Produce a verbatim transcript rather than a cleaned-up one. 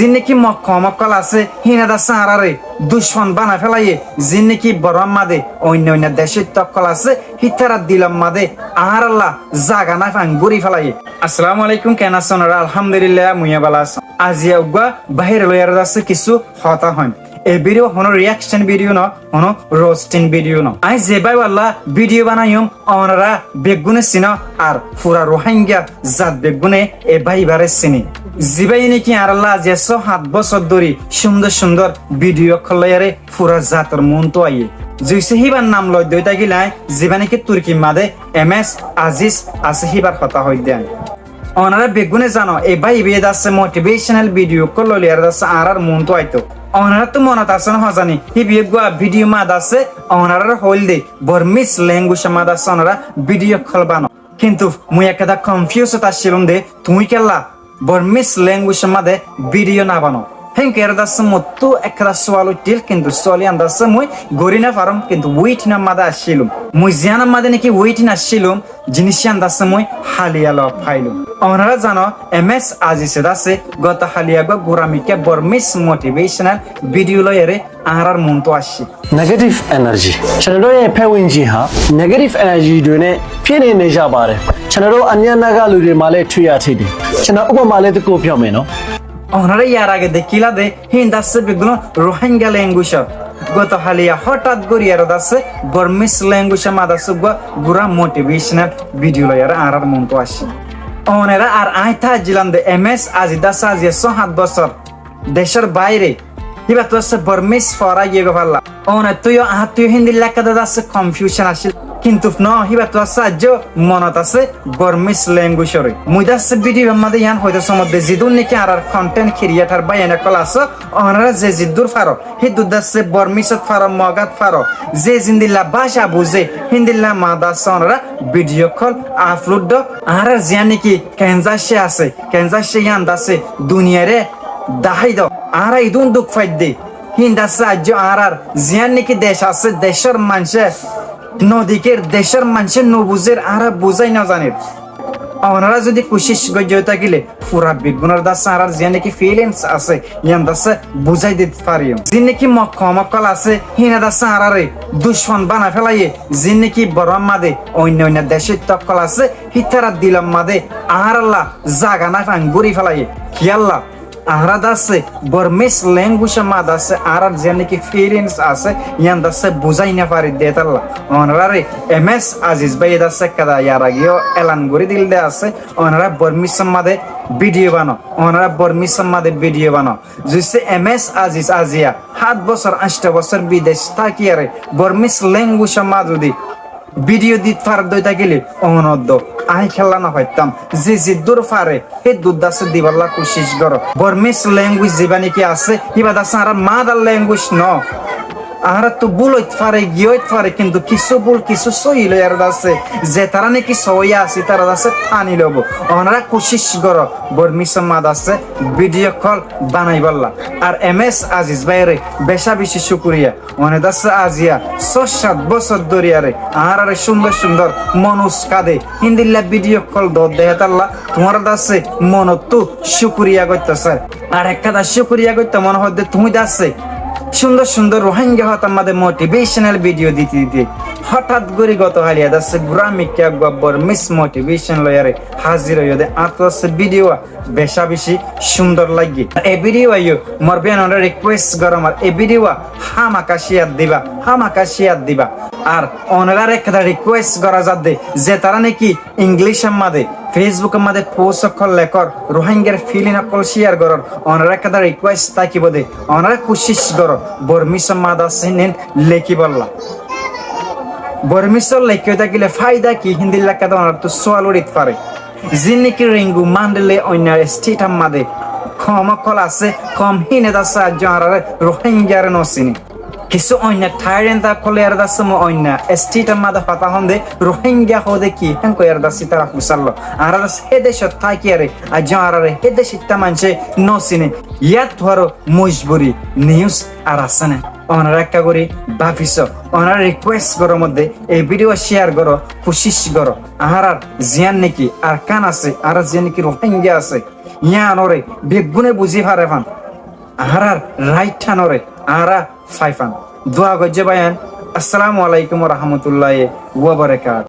Ziín niki Mog koum ókkol asé, híine de asé añáráre ducmon banai félaiyé, ziín niki Bormár mazé oinno oinno decóitta ókkol asé, hítarar dilor mazé añárálla zaga nái fán gorí félaiyé. Assalamu alaikum, keén asó onorá? Alhamdulillah, mui yó bála así. Aziya uggúa báhire loiyaré de asé kissú hotá hoiyum. E bídiyo honó reaction bídiyo no, honó roasting bídiyo no. Aññí ze báiballa bídiyo banaiyum, onorá beggúne sinó, ar fura Ruháingga zat beggúne e báibare siné. Zibáye niki añárálla aziya só hát bosór dóri cúndor cúndor bídiyo ókkol loiyaré fura zator muúntu aiyé. Zuisé híbar nam loidde ói tákile aññí zibá niki Turkir mazé M S Aziz asé híbar hotá hoidde aññí. Onorá beggúne zano, e báibe de asé motivational bídiyo ókkol loiyaré de asé añárár muúntu aitó. Onoráttu monot asé né hozani, híba eggúa bídiyo mazé asé onoráre hoóilde Bormís lenguic or mazé asé onorá bídiyo ókkol bano. Kintu mui ekkán confuse ot accílum de, tuñí kiyólla Bormís lenguic or mazé bídiyo no bano. Hénke ere de asé mottú ekkán sual uiththíl, kintu sual yían de asé mui gorí no farum, kintu waiting or mazé accílum. Mui ziyánor mazé niki waiting accílum, jiníc yían de asé mui háliya loi failum. Onorá zano, M S Azize de asé goto háliya eggúa gura mikká Bormís motivational bídiyo loiyaré añárár muúntu aiccé. Negative energy. Cana dó e pé winji há. Negative energy dóine píne neja bare. Cana dó anya naga lure male tuya tidi. Cana uba male tó kópiya meno. Onorá yar age dekíla de, híin de asé beggún Ruháingga lenguic ot. Goto háliya hotát gorí ere de asé Bormís lenguic or mazé asé uggúa gura motivational bídiyo loiyaré añárár muúntu aiccé. Onorá ar aññí táijjilam de M S Aziz de asé aziya só hát bosór decór báire. Híbattu asé Bormís fora giyé goi falla. Onottú yó añáttu yó híndilla ekká de asé confusion accíl. Kintu no, híbattu asé aijjó monot asé Bormís lenguic ore. Mui de asé bídiyo mazé yían hoitó somot de zidún niki añárár content creator báiyain ókkol asó, onorá ze ziddúr faro, híddúr de asé Bormís ot faro, Mog ot faro, ze zendilla báca buzé, híndilla mazé de asé onorá bídiyo ókkol upload dó. Añárár ziyán niki keén zaccé asé, keén zaccé yían de asé duniyairé dahái dó. Añára idún duk faidde. Híin de asé aijjó añárár ziyán niki dec asé, decór maincé no dekér, decór maincé no buzér, añára buzái no zanír. Onorá zodi kucíc goijjó tákile, fura beggúnor de asé añárár ziyán niki feelings asé, yían de asé buzái dit fariyum. Ziín niki Mog koum ókkol asé, híine de asé añáráre ducmon banai félaiyé, ziín niki Bormár mazé oinno oinno decóitta ókkol asé, hítarar dilor mazé añárálla zaga nái fán gorí félaiyé. Kiyólla? Añára de asé Bormís lenguic or mazé de asé añárár ziyán niki feelings asé, yían de asé buzái no fari de hétolla. Onoráre M S Aziz báiye de asé ekká de yar age yó elan gorí dil de asé, onorá Bormís or mazé bídiyo bano, onorá Bormís or mazé bídiyo bano. Zuisé M S Aziz aziya hát bosór, añctho bosór bidec tákiyaré Bormís lenguic or mazé zodi bídiyo dit faredde ói tákile, onoddó aññí kiyólla no faittám. Ze ziddúr fare, híddúr de asé dibálla kucíc goró. Bormís lenguic zibá niki asé, híba de asé añárár mother language no. Añáráttu búl óit fare, giyóit fare, kintu kissú búl, kissú sóiyi loiyaré de asé. Ze tará niki sóiyi asé, tará de asé tani loibó. Onorá kucíc goró, Bormís or mazé de asé bídiyo ókkol banaibálla. Ar M S Aziz báiyeré becá bicí cúkuriya. One de asé aziya só hát bosór dóriyaré añáráre cúndor cúndor monus kade híndilla bídiyo ókkol dódde hétolla tuáñra de asé monottú cúkuriya goittó sár. Ar ekká de cúkuriya goittó mone hoódde tuñí de asé cúndor cúndor Ruháingga hotár mazé motivational bídiyo dite dite hotát gorí goto háliya de asé gura mikká eggúa Bormís motivation loiyaré házir óiyo de añáttu asé bídiyo becá bicí cúndor laiggé. E bídiyo aiyó mor báiyain onorá request goróm, ar e bídiyo hámaka share dibá, hámaka share dibá. Ar onoráre ekká de request gorá zadde, ze tará niki English or mazé, Facebook or mazé post ókkol lekór, Ruháinggar feeling ókkol share gorór, onorár ekká de request tákibó de, onorá kucíc goró Bormís or mazé de asé híin lekíbolla. Bormís ot lekí tákile faida ki, híndilla ekká de onoráttu sual uçít fare. Ziín niki Ringu Mandile oinno state or mazé koum ókkol asé, koum híine de asé aijjó añáráre Ruháinggare no siné. Kissú oinno tyrant ókkol ere de asé mui oinno state or mazé hotá hoónde Ruháingga hoóde ki hénko ere de asé ítara fusár lo. Añára de asé hé decót tákiyaré aijjó añáráre hé decóitta maincé no siné. Yáttu aró mojburi news ar asé né? Onorá ekká gorí báfi só. Onorá request goróm de e bídiyo share goró, kucíc goró. Añárár ziyán niki Arkan asé, añárár ziyán niki Ruháingga asé, yíanoré beggúne buzí fare fán. añárar right thánoré añára faifán. Dua goijjé báiyain. Assalamu alaikum wa rahmatullahi wa barakatuh.